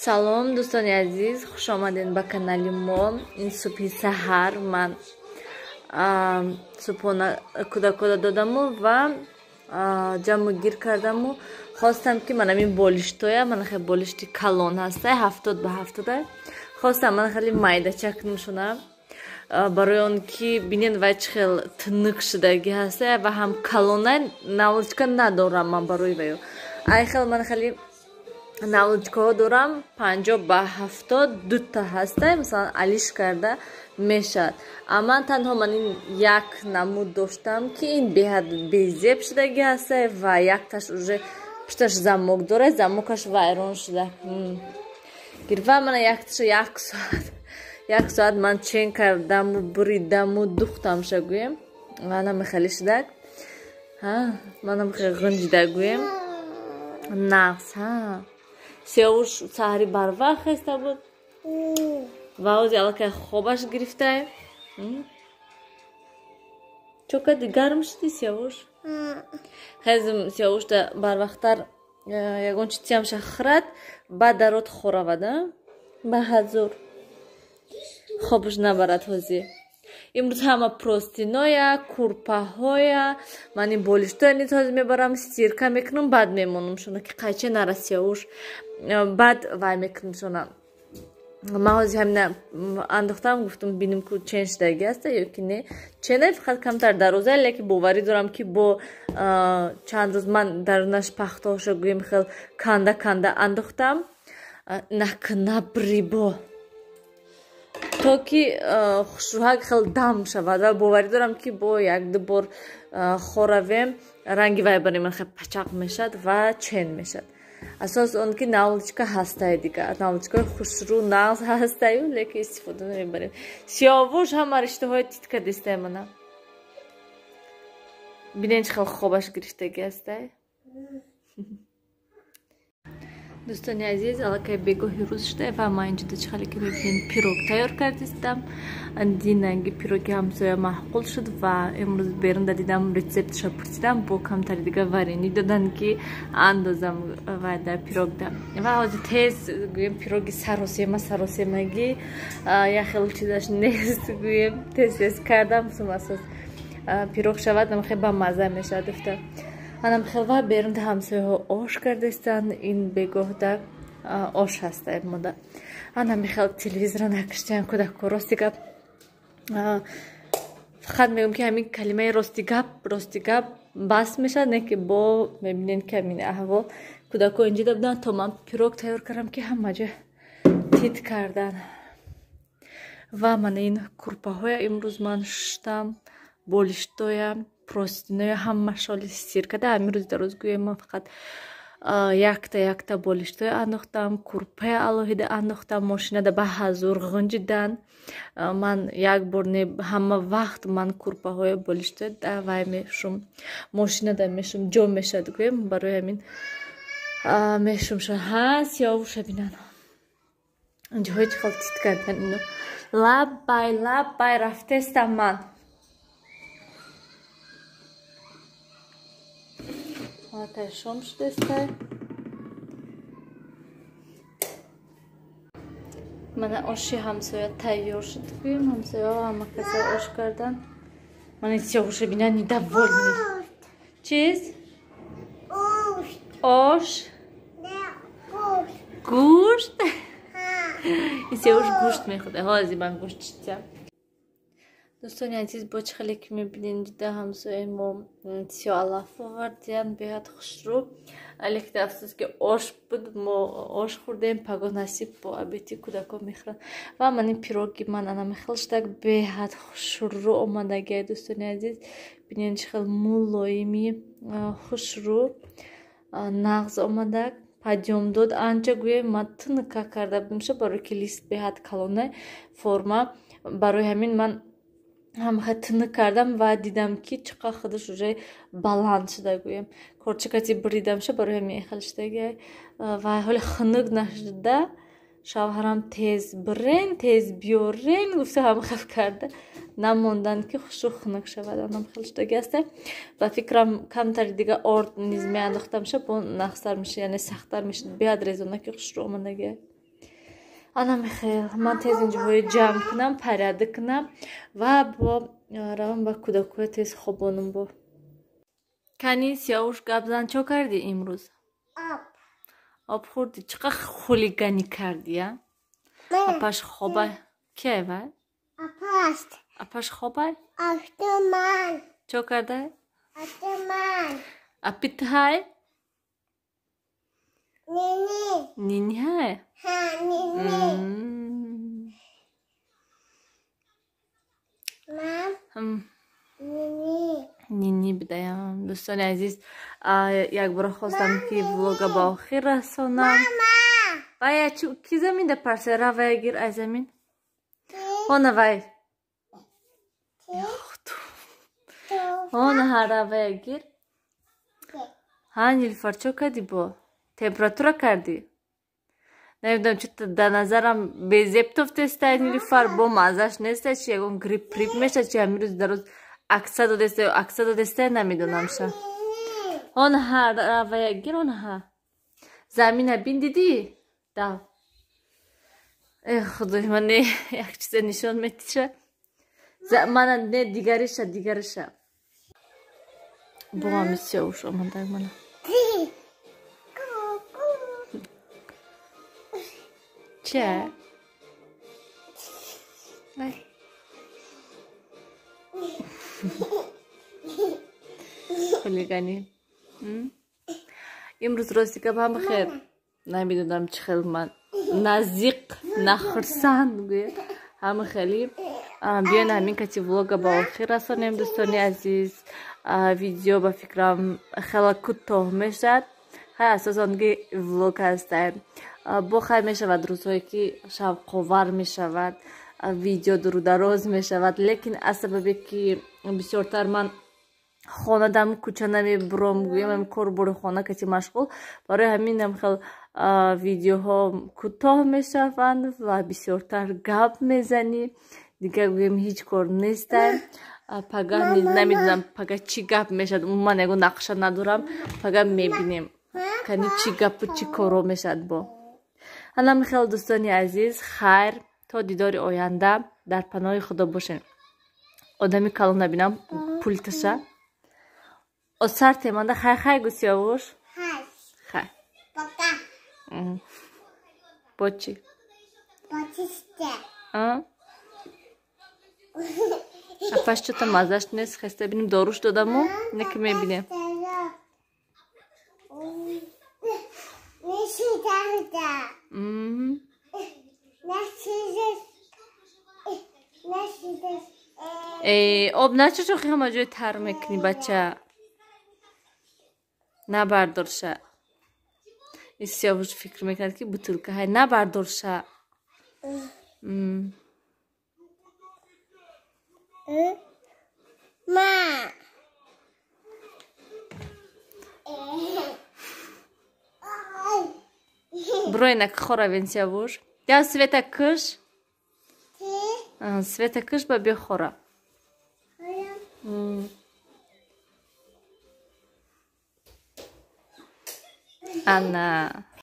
Салом, дӯстони азиз, хуш омадед ба канали мо. Ин субҳи саҳар ман субҳона кӯдакода додаму ва ҷамъу гир кардаму хостам, ки ман ҳамин болиштоя, ман хеле болишти калон ҳастай, 70 ба 70, хостам ман хеле майдача кунамшона, барои он ки бинед, вай чӣ хел тунук шудагӣ ҳастай ва ҳам калона. Наволочка надорам ман барои ваё. Ай хел ман хеле наволочкаҳо дорам, 50 ба 70 дута ҳастай, масалан, алиш карда мешавад. А ман танҳо ман ин як намуд доштам, ки ин беҳад безеб шудагӣ ҳастай ва якташ уже пушташ замок дорад, замокаш вайрон шуда гирва. Мана якташа як соат, як соат ман чен кардаму буридаму духтамша гӯем, манам хеле шудак, манам хеле ғинҷида гӯем, нағз. Ҳа, Сиёвуш саҳари барвақт хеста буд ва ҳози аллакай хобаш гирифтай. Чо кади, гарм шуди, Сиёвуш? Хезм, Сиёвушда барвақттар ягон чизиамша хӯрад, баъд дарод хоравад, ба ҳазур хобаш набарад. Ҳози имрӯз ҳама простыноя, курпаҳоя, ман ин болиштоя низ ҳозир мебарам, стирка мекунам, баъд мемонам шона, ки қайча нара Сиёвуш, баъд вай мекунам шона. Ман ҳозир ҳамина андохтам, гуфтам, бинем, ку чен шудагӣ аста ё ки не. Ченай, фақат камтар дароза, лекин боварӣ дорам, ки бо чанд рӯз ман дарунаш пахтаҳоша гӯем хел канда канда андохтам, накнабрибо, то ки хушрӯҳак хел дам шавад. Ва боварӣ дорам, ки бо якду бор хоравем, ранги вай бари ман хел пачақ мешавад ва чен мешавад. Асос он ки наволочка ҳастай, дигар наволочкаи хушрӯ, нағз ҳастаю, лекин истифода намебарем. Сиёвуш ҳама риштаҳои титка дистай. Мана бинен, чӣ хел хобаш гирифтагӣ ҳастай. Дӯстони азиз, аллакай бегоҳи рӯз шуда ва ман инҷода, чӣ хеле ки мебинед, пирог тайёр кардистам. Динаги пироги ҳамсоя маъқул шуд ва имрӯз берунда дидам, рецептша пурсидам, бо камтари дига варенье доданд, ки андозам ва дар пирогда. Ва ҳозир тез гӯем, пироги саросема, саросемагӣ, як хел чизаш нест гӯем, тез тез кардам, сумасос пирог шавад, хеле бамазза мешавад уфта. Анам хелва берунда ҳамсояҳо ош кардастанд. Ин бегоҳда ош ҳаста мода. Анам хел телевизора накиштиян кӯдако. Рости гап, фақат мегӯям, ки ҳамин калимаи «рости гап», «рости гап» бас мешавад, не ки бо мебинед, ки ҳамин аҳвол кӯдако инҷида буданд, то ман пирог тайёр кардам, ки ҳама ҷо тит кардан. Ва мана ин курпаҳоя имрӯз ман шуштам, болиштоя, простыноя ҳамашоли стирка да. Ҳамин рӯзи дароз гӯем, ман фақат якта якта болиштоя андохтам, курпая алоҳида андохтам. Мошинада ба ҳазур ғинҷидан. Ман як бор не, ҳама вақт ман курпаҳоя, болиштоя да вай мешум, мошинада мешум, ҷо мешад гӯем, барои ҳамин мешумша. Ҳа, Сиёвуша бинан, инҷоҳои чӣ хел тит кардан ино. Лаббай, лаббай, рафтестам ман. Аллакай шом шудастай. Мана оши ҳамсоя тайёр шуд гӯем, ҳамсояҳо ҳама каса ош кардан. Мана Сиёвуша бина, недовольный. Чиз? Ош, гӯшт. Сиёвуш гӯшт мехӯрд. Ҳозир ман гӯшт читям. Дӯстони азиз, бо чӣ хеле ки мебинед, дида ҳамсояи мо сиё алаф овардиян, беҳад хушрӯ, лекин афсӯс, ки ош буд. Мо ош хӯрдем, пагоҳ насиб бо обеди кӯдако мехӯранд. Ва ман ин пироги ман ана хел шудак, беҳад хушрӯ омадагиай. Дӯстони азиз, бинед, чӣ хел мулоими, хушрӯ, нағз омадак. Подъём дод анча гӯем, ман тунука карда будамша, барои ки лист беҳад калона форма, барои ҳамин ман ҳамаха тунук кардам ва дидам, ки чӣ қадр худаш уже баланд шуда гӯем. Корчакати буридамша, барои ҳамин хел шудагиай. Ва ҳоли хунук нашуда, шавҳарам «Тез бирен, тез биёрен» гуфта, ҳамахел карда намонданд, ки хушрӯ хунук шавад. Анам хел шудаги аста. Ба фикрам, камтари дига орд низ меандохтамша, бо нағзтар мешуд, яъне сахттар мешуд. Беҳад резона ки хушрӯ омадагиай. Ана михел, ман тез инҷоҳои ҷамъ кунам, порядок кунам ва бо равам ба кӯдакҳоя тез хобонам. Бо кани Сиёвуш гап зан, чо кардӣ имрӯз? Об хӯрдӣ? Чӣ қадр хулиганӣ кардӣ, а? Апаш хоба? Киай вай? Апаш хобай? Чо кардай? Апитҳай? Ниниҳай? Нини бидаям. Дӯстони азиз, якбора хостам, ки влога ба охир расонам. Вая ки замин да парса, равая гир ай замин. Ҳона вай. Ҳона ҳа, равая гир. Ҳа, Нилфар, чо кардӣ бо? Температура кардӣ? Намедонам, чӣ дар назарам безеб тофтестай Нилуфар, бо маззаш нестай, чи ягон грипп прип мешад, чи ҳамин рӯз дар рӯз акса додестай, акса додестай, намедонамша. Он ҳа, равая гир, он ҳа. Замина бин, дидӣ? Дав. Э худои ман, не як чиза нишон метиша. Мана не дигариша, дигариша. Бо ҳами Сиёвуш омадай мана. Чия? Вай. Хулиганӣ. Имрӯз рости гап ҳама хел намедонам, чӣ хел ман назиқ нахурсанд гӯя ҳама хеле. Биён, ҳамин кати влога ба охир расонем, дӯстони азиз. Видео ба фикрам хела кӯтоҳ мешавад. Хай, асосан ки влог ҳастай. Бо хай мешавад рӯзҳое, ки шавқовар мешавад, видео дурудароз мешавад, лекин аз сабабе ки бисёртар ман хонадам, кӯча намебуром, гӯям, корбори хона кати машғул, барои ҳаминам хел видеоҳо кӯтоҳ мешаванд ва бисёртар гап мезанӣ. Дигар гӯем, ҳеҷ кор нестай. Пага намедонам, пага чӣ гап мешавад, умуман ягон нақша надорам. Пага мебинем, кани чӣ гапу чӣ коро мешавад. Бо ана михел, дӯстони азиз, хайр, то дидори оянда, дар паноҳи Худо бошед. Одами калон набинам, пулташа осар теманда. Хай, хай гӯ, Сиёвуш, хай. Бо чӣ? Апаш чота маззаш нест, хеста бинем, доруш додаму, не ки мебинем. Об начошохи, ҳама ҷой тар мекунӣ, бача. Набардорша. Сиёвуш фикр мекунад, ки бутылка ҳай, набардорша. Ма. Броинак хоравен, Сиёвуш. Я света кыш. Света кыш, ба бихора. Ана.